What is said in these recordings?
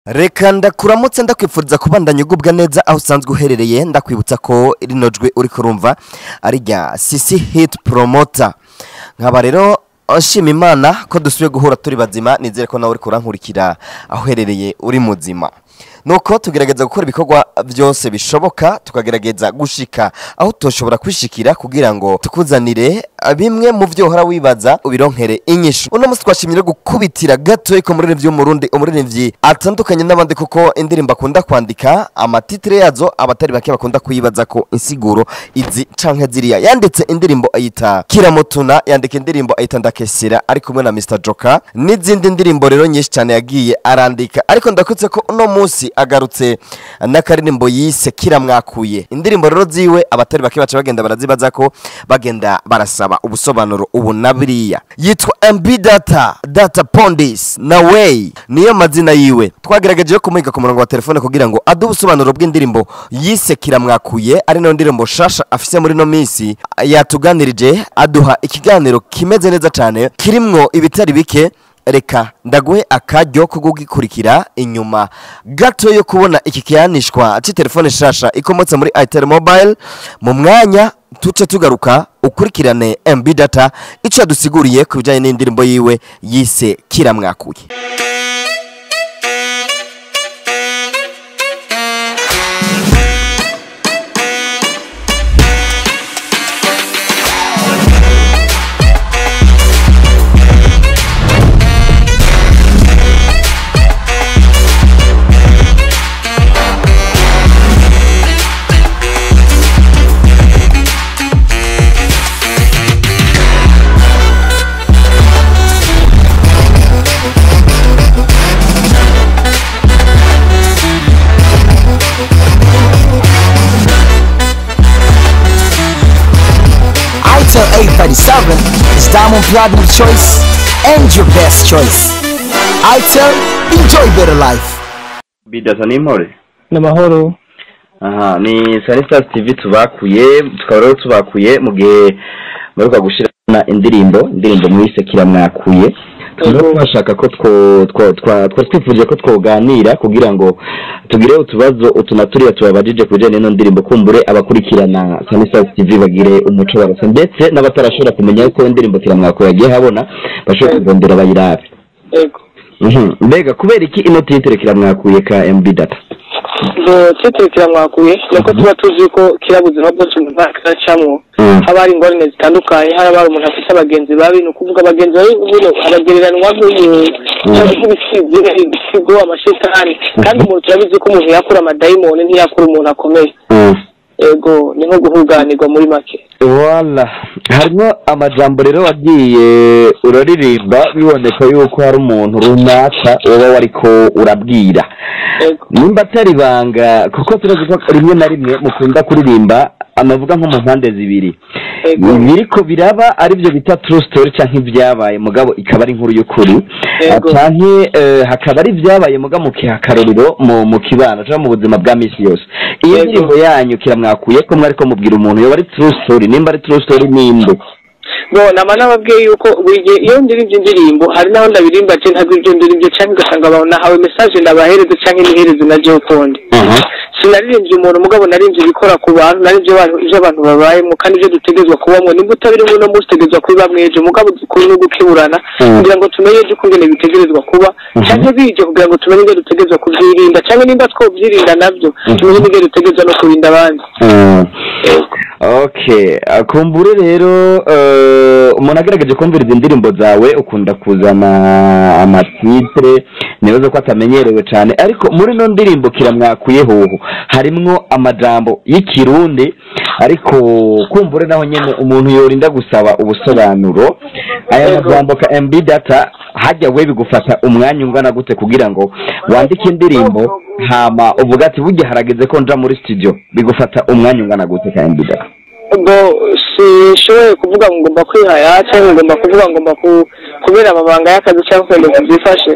Reka ndakuramutse, ndakwifuriza kubandanya ugubwa neza aho usanzwe uherereye. Ndakwibutsa ko rino jwi uri kurumva ari rya Sisi Hit Promoter. Nkaba rero nshima Imana ko dusubiye guhura turi bazima. Nizere ko nawe uri kurankurikira aho uherereye uri muzima. Nuko tugerageza gukora ibikorwa byose bishoboka, tukagerageza gushika aho tushobora kwishikira kugira ngo tukuzanire bimwe mu byo uhora wibaza, ubironkere inyishu. Uno munsi twashimye gukubitira gato ko umuririmbyi w'Umurundi, umuririmbyi atandukanye n'abandi, kuko indirimbo akunda kwandika amatitre yazo abatari bake bakunda kuyibaza ko insiguro izi canke ziriya. Yanditse indirimbo ayita Kiramutuna, yandika indirimbo ayita Ndakesera ari kumwe na Mr Joker, n'izindi ndirimbo rero nyinshi cyane yagiye arandika. Ariko ndakutse ko uno munsi agarutse n'akaririmbo yise Kiramwakuye. Indirimbo rero ziwe abatari bake baca bagenda barazibaza ko bagenda barasaba ubusobanuro ubu na biriya. Yitwa MB Data, Data Pondis na Way niyo mazina yiwe. Twagerageje kumuhiga ku murongo wa telefone kugira ngo aduhe ubusobanuro bw'indirimbo yise Kiramwakuye, ari nayo ndirimbo shasha afise muri no minsi. Yatuganirije aduha ikiganiro kimeze neza cyane kirimwo ibitari bike. Reka ndaguhe akaryo ko kugikurikira inyuma gato yo kubona iki kiyanishwa c'itelefone shasha ikomotse muri Itel Mobile. Mu mwanya tuce tugaruka ukurikirane MB Data ico yadusiguriye ku bijanye n'indirimbo yiwe yise Kiramwakuye. Itel 837 is Diamond Platinum choice and your best choice. Itel, enjoy better life. Bidasa n'impore. N'amahoro. Aha ni Sanistas TV tubakuye, tukaba rero tubakuye mu gihe muheruka gushirana indirimbo mwise Kiramwakuye. Tukaba twashaka ko twifuje ko twoganira kugira ngo tugire utubazo utu na turiya tubabajije ku bijanye n'ino ndirimbo, kumbure abakurikirana Sanistas TV bagire umuco barasa, ndetse n'abatarashobora kumenya ko indirimbo Kiramwakuye yagiye habona bashobora kugondera bayirabe. Yego. Mbega kubera iki ino titre Kiramwakuye ka MB Data? Titre Kiramwakuye nuko tuba tuzi ko kirabuzima bwose umuntu akacamwo, haba hari ingorane zitandukanye, haba umuntu afite abagenzi babi. Ni ukuvuga abagenzi babi buno abagereranwa nk'ibisigo, amashetani, kandi umuntu turabizi ko umuntu yakura amadayimoni ntiyakura umuntu akomeye. Ego ni nko guhuganirwa muri make. Wala harimo amajambo rero wagiye uraririmba biboneka yuko hari umuntu runaka woba wariko urabwira. Nimba atari ibanga, kuko turazi ko rimwe na rimwe mukunda kuririmba amavuga nko mu mpande zibiri, biriko biraba aribyo bita true story canke ibyabaye mugabo ikaba ari inkuru y'ukuri, canke hakaba ari ibyabaye mugabo mukihakaruriro mu kibano canke mu buzima bwa misi yose. Iyo ndirimbo yanyu Kiramwakuye ko mwariko mubwira umuntu yoba ari true story, nimba ari true story ninde? Bo nama nababwiye yuko buri iyo ndirimbye indirimbo hari naho ndabirimba je ntabwo ibyo ndirimbye, canke ugasanga nahawe message ndabahereze canke nihereze na je ukundi. Sinaririmbye umuntu mugabo narimbye ibikora ku bantu, narimbye ivyo abantu babayemo kandi ivyo dutegerezwa kubamwo. Nimba utabiri uno munsi utegerezwa kubiba mwejo, mugabo dukuri no gukeburana kugira ngo tumenye ejo ukungene bitegerezwa kuba, canke bije kugira ngo tumenye ingene dutegerezwa kuvyirinda, canke nimba twovyirinda navyo tumenye ingene dutegerezwa no kurinda abandi. Okay, kumbure rero umuntu agerageje kumviriza indirimbo zawe ukunda kuzana amatitre nibaza ko atamenyerewe cyane, ariko muri no ndirimbo Kiramwakuye hoho harimwo amajambo y'ikirundi, ariko kumbure naho nyene umuntu yorinda gusaba ubusobanuro. Aya majambo ka MB Data hajya we bigufata umwanya ungana gute kugira ngo wandike indirimbo hama uvuga ati burya harageze ko nja muri studio, bigufata umwanya ungana gute ka MB Data? Ubwo sishoboye kuvuga ngo ngomba kwihaya cyangwa ngomba kuvuga ngomba kubera amabanga y'akazi cyangwa ngo byifashe.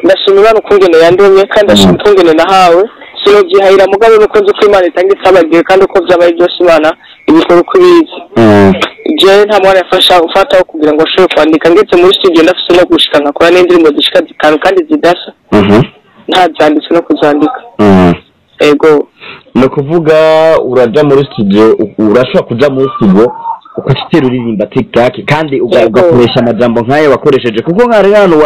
Ndashima Imana ukungene yandemye kandi ndashima ukungene nahawe, sinobyihahira mugabo nuko nzi ko Imana itanga isabagiye kandi uko byabaye byose Imana ibikora uko ibizi. Je nta mwana yafasha ufataho kugira ngo ashobore kwandika, ndetse muri studio ndafise no gushika nkakora n'indirimbo zishika zitanu kandi zidasa. ntazanditse no kuzandika. Ego ni ukuvuga uraja muri studio, urashobora kuja muri studio ukacitera uririmba TikTok kandi ugakoresha amajambo nk'ayo wakoresheje, kuko nkari hano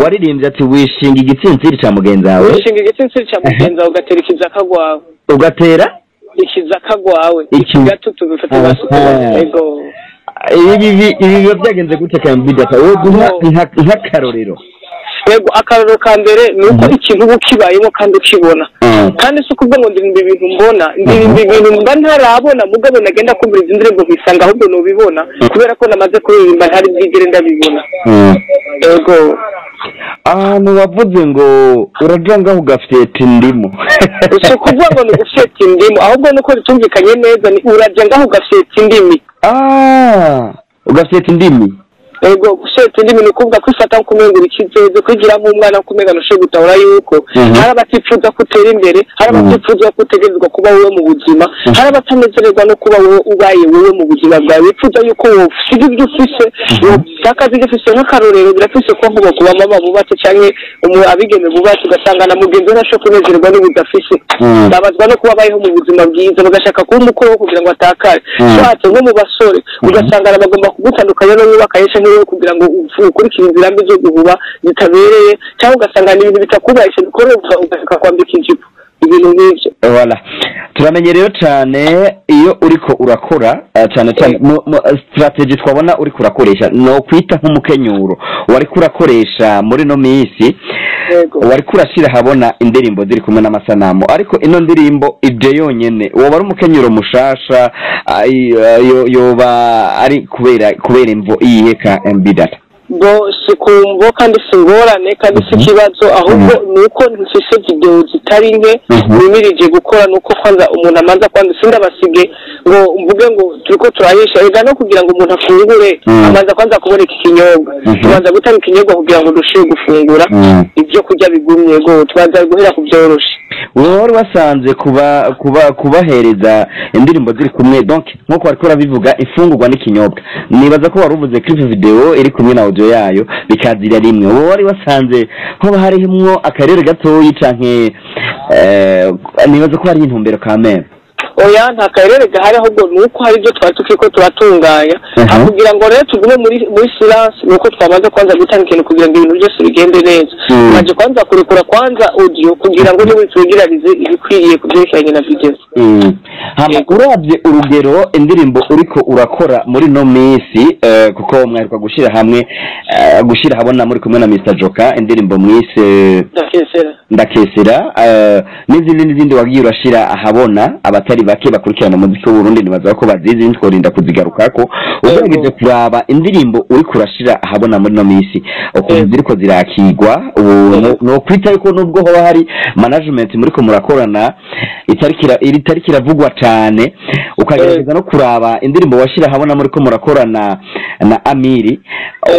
waririmbye ati wishinga igitsintsiri ca mugenzi wawe, wishinga igitsintsiri ca mugenzi wawe ugatera ikizaka gwawe, ugatera ikizaka gwawe ikigatutu bifata basuka. Ego ibi biba byagenze gute ka MB Data wowe guha nk'akarorero? Yego, akarorero ka mbere ni uko ikintu uba ukibayemo kandi ukibona, kandi si ukuvuga ngo ndirimba ibintu mbona, ndirimba ibintu mba ntarabona, mugabo nagenda kumvira izi ndirimbo nkisanga ahubwo nubibona kubera ko namaze kuririmba ntari bwigere ndabibona. Yego ahantu wavuze ngo uraja ngaho ugafyeta indimu, si ukuvuga ngo ni ugufyeta indimu, ahubwo nuko bitumvikanye neza, ni uraja ngaho ugafyeta indimi. Ugafyeta indimi. Ego guseta indimi ni ukuvuga kwifata nkumenga ikizeze, kwigira nk'umwana kumenga ntushoboye gutahura yuko hari abatifuza kutera imbere, hari abatifuza kutegerezwa kuba wowe mu buzima, hari abatanezererwa no kuba wowe ubaye wowe mu buzima bwawe, bifuza yuko usiga ibyo ufise, utakaza ibyo ufise. Nk'akarorero birafise ko nkuba kuba mama bubatse canke abigeme bubatse, ugasanga na mugenzi we ntashobora kunezererwa n'ibyo udafise, babazwa no kuba bayeho mu buzima bwiza, bagashaka kuba umukuru wo kugira ngo atakare. Swatse nko mu basore ugasanga bagomba kugutandukanya no wubaka kugira ngo ukurikire inzira mbi zo guhuba zitabereye, cyangwa ugasanga ni ibintu bitakubahisha bikorerwa ugashaka kwambika ijipo, ibintu nk'ibyo. Voilà, turamenye rero cyane iyo uriko urakora cyane cyane strategy twabona uriko urakoresha no kwita nk'umukenyuro wariko urakoresha muri no minsi, wariko urashira habona indirimbo ziri kumwe n'amasanamu, ariko ino ndirimbo ibyo yonyene woba ari umukenyuro mushasha, yoba ari kubera imvo iyihe ka MB Data? Bo sikumvo kandi singorane kandi si ikibazo, ahubwo nuko mfise video zitari nke nimirije gukora, nuko kwanza umuntu amanza kwanza sindabasige ngo mvuge ngo turiko turahisha, ega no kugira ngo umuntu afungure amanza kwanza kuboneka ikinyobwa, tubanza gutanga ikinyobwa kugira ngo dushobore gufungura ibyo kurya bigumye, go tubanza guhera ku byoroshe. Wowe wari wasanze kubahereza indirimbo ziri kumwe, donc nkuko wariko urabivuga ifungurwa n'ikinyobwa, nibaza ko wari uvuze clip video iri kumwe na audio yayo bikazira rimwe, wowe wari wasanze hoba harimwo akarere gatoyi canke nibaza ko hari intumbero kameme? Oya nta karere gahari, ahubwo nuko hari ibyo twari tukiko turatunganya kugira ngo rero tugume muri silence, nuko twamaze kwanza gutanga ikintu kugira ngo ibintu byose bigende neza. Maze kwanza kurekura kwanza audio kugira ngo niba twigirarize ibikwiriye kubyerekeranye na video. Hama uravye urugero indirimbo uriko urakora muri no minsi, kuko mwaheruka gushira hamwe gushira habona muri kumwe na Mr Joker indirimbo mwise Ndakesera, n'izindi wagiye urashira ahabona abatari bake bakurikirana umuziki w'u Burundi nibaza ko bazizi, ntitworinda kuzigarukako. Ugerageje kuraba indirimbo uri kurashira ahabona muri no minsi ukuntu ziriko zirakigwa, no kwita yuko nubwo hoba hari management muri ko murakorana itariki iravugwa cyane, ukagerageza no kuraba indirimbo washira ahabona muri ko murakorana na Amiri,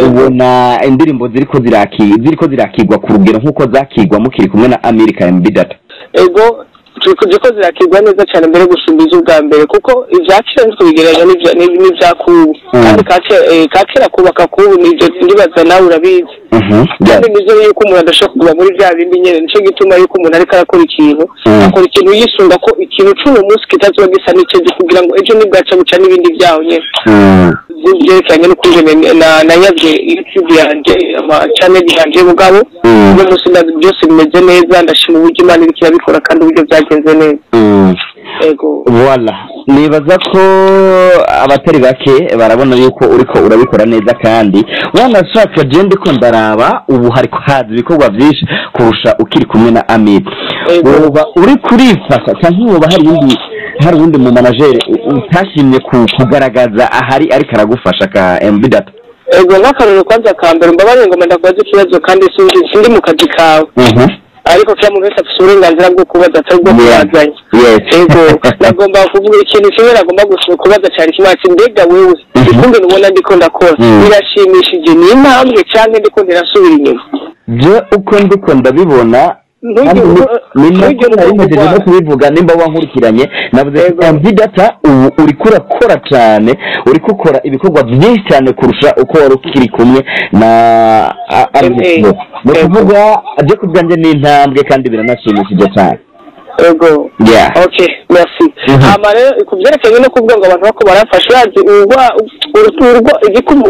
ubona indirimbo ziriko zirakigwa ku rugero nkuko zakigwa mukiri kumwe na Amiri ka MB Data? Ego ziriko zirakigwa neza cyane mbere gusumba iz'ubwa mbere, kuko ivyakera ntitwigereranya n'ivyakubu, kandi kakera kubaka kubu nivyo ndibaza nawe urabizi, kandi nivyo yuko umuntu adashobora kuguma muri vya bindi nyene, nico gituma yuko umuntu ariko arakora ikintu akora ikintu yisunga ko ikintu c'uno munsi kitazoba gisa n'icejo, kugira ngo ejo nibwaca buca n'ibindi vyaho nyene byerekeranye n'ukungene nanyavye YouTube yanje ama channel yanje, mugabo uno munsi byose bimeze neza, ndashima uburyo Imana iriko irabikora kandi uburyo byagenze neza. Ego voilà, nibaza ko abatari bake barabona yuko uriko urabikora neza, kandi wanashaka je ndiko ndaraba ubu hariko haza ibikorwa byinshi kurusha ukiri kumwe na Amir. Woba uri kurifasha canke woba hari undi mu manager utashimye kugaragaza ahari ariko aragufasha ka MB Data? Ego nk'akarorero kwanza ka mbere mbabarire ngo ndakubaze ikibazo kandi sindi mu kazi kawe, ariko kila muntu wese afise uburenganzira bwo kubaza atari ubwo kubazanya. Ego nagomba kuvuga ikintu kimwe, nagomba kubaza cyane kimwe ati mbega wewe ikungene ubona ndiko ndakora birashimishije, ni intambwe canke ndiko ndirasubira inyuma? Je uko ndiko ndabibona Ntugire no kubivuga nimba wankurikiranye navuze MB Data ubu uriko urakora cyane, uriko ukora ibikorwa byinshi cyane kurusha uko wari ukiri kumwe na Alvin. Ni ukuvuga aje ku bwanjye ni intambwe kandi biranashimishije cyane. Ego. Okay, merci. Hama rero ku byerekanye no kuvuga ngo abantu bako barafasha, urazi urwa igikumu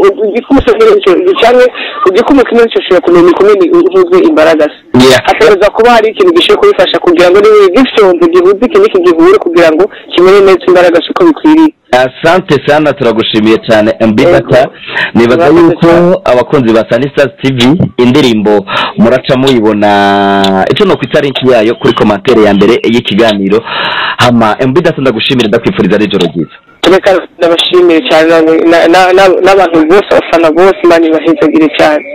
cyangwa igikumu kimwe cyo kumenya ikumene ntuzi imbaraga se. Hategerezwa kuba hari ikintu gishoboye kubifasha kugira ngo niba gifite gihuze iki n'iki gihure kugira ngo kimenye neza imbaraga uko bikwiriye. Asante sana, turagushimiye cyane MB Data. Nibaza yuko abakunzi ba Sunny Stars TV indirimbo muraca muyibona icyo no kwita link yayo kuri commentaire ya mbere y'ikiganiro. Hama MB Data ndagushimira, ndakwifuriza n'ijoro ryiza. Reka ndabashimiye cyane n'abantu bose, abafana bose, Imana ibahezagire cyane.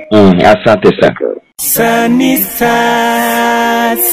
Asante sana. Sunny Stars.